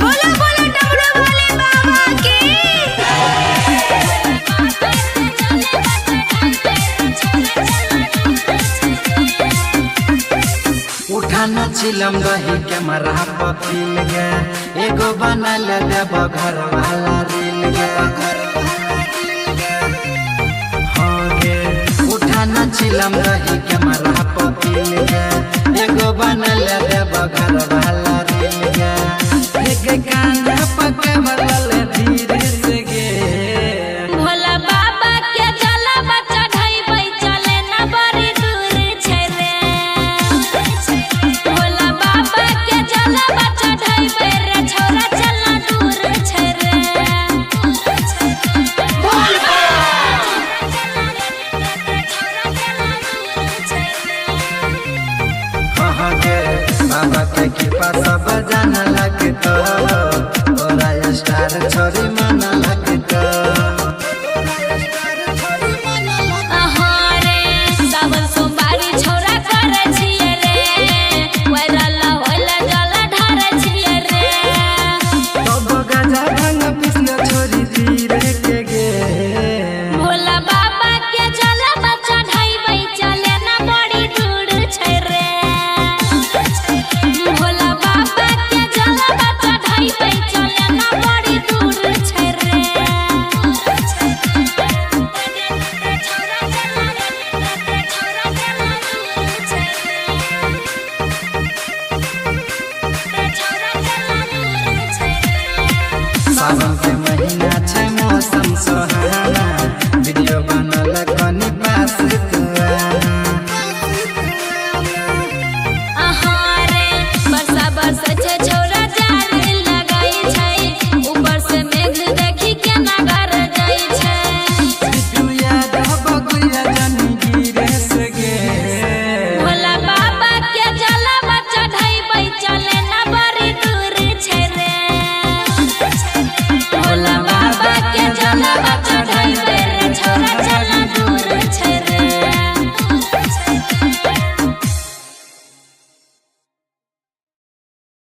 बोलो बोलो डमरू भोले बाबा की। उठाना चिलम रही कैमरा पतिल गे, एगो बनल देब घर वाला रील गे। हाँ गे, उठाना चिलम रही कैमरा पतिल गे, एगो बनल देब घर वाला रील गे। एक कांधा पर कैमरा ले धीरे से गे। भोला बाबा के जलवा चढ़ैबै चले ना बड़ी दूर छै रे। भोला बाबा के जलवा चढ़ैबै रे छौरा चलना दूर छै रे। हाँ गे, बाबा के कृपा सब जान लगतो, तोरा स्टार छोरी मन लगतो। अहाँ रे सावन सोमवारी छौरा करै छियै रे, वायरल होइला जल ढारै छियै रे। तब गाजा भांग पिसना छोरी धीरे के गे। भोला बाबा के जलवा चढ़ैबै चले ना बड़ी दूर छै रे। भोला बाबा के जलवा चढ़ैबै चले ना बड़ी दूर छै रे। सावन के महीना छै मौसम सुहाना,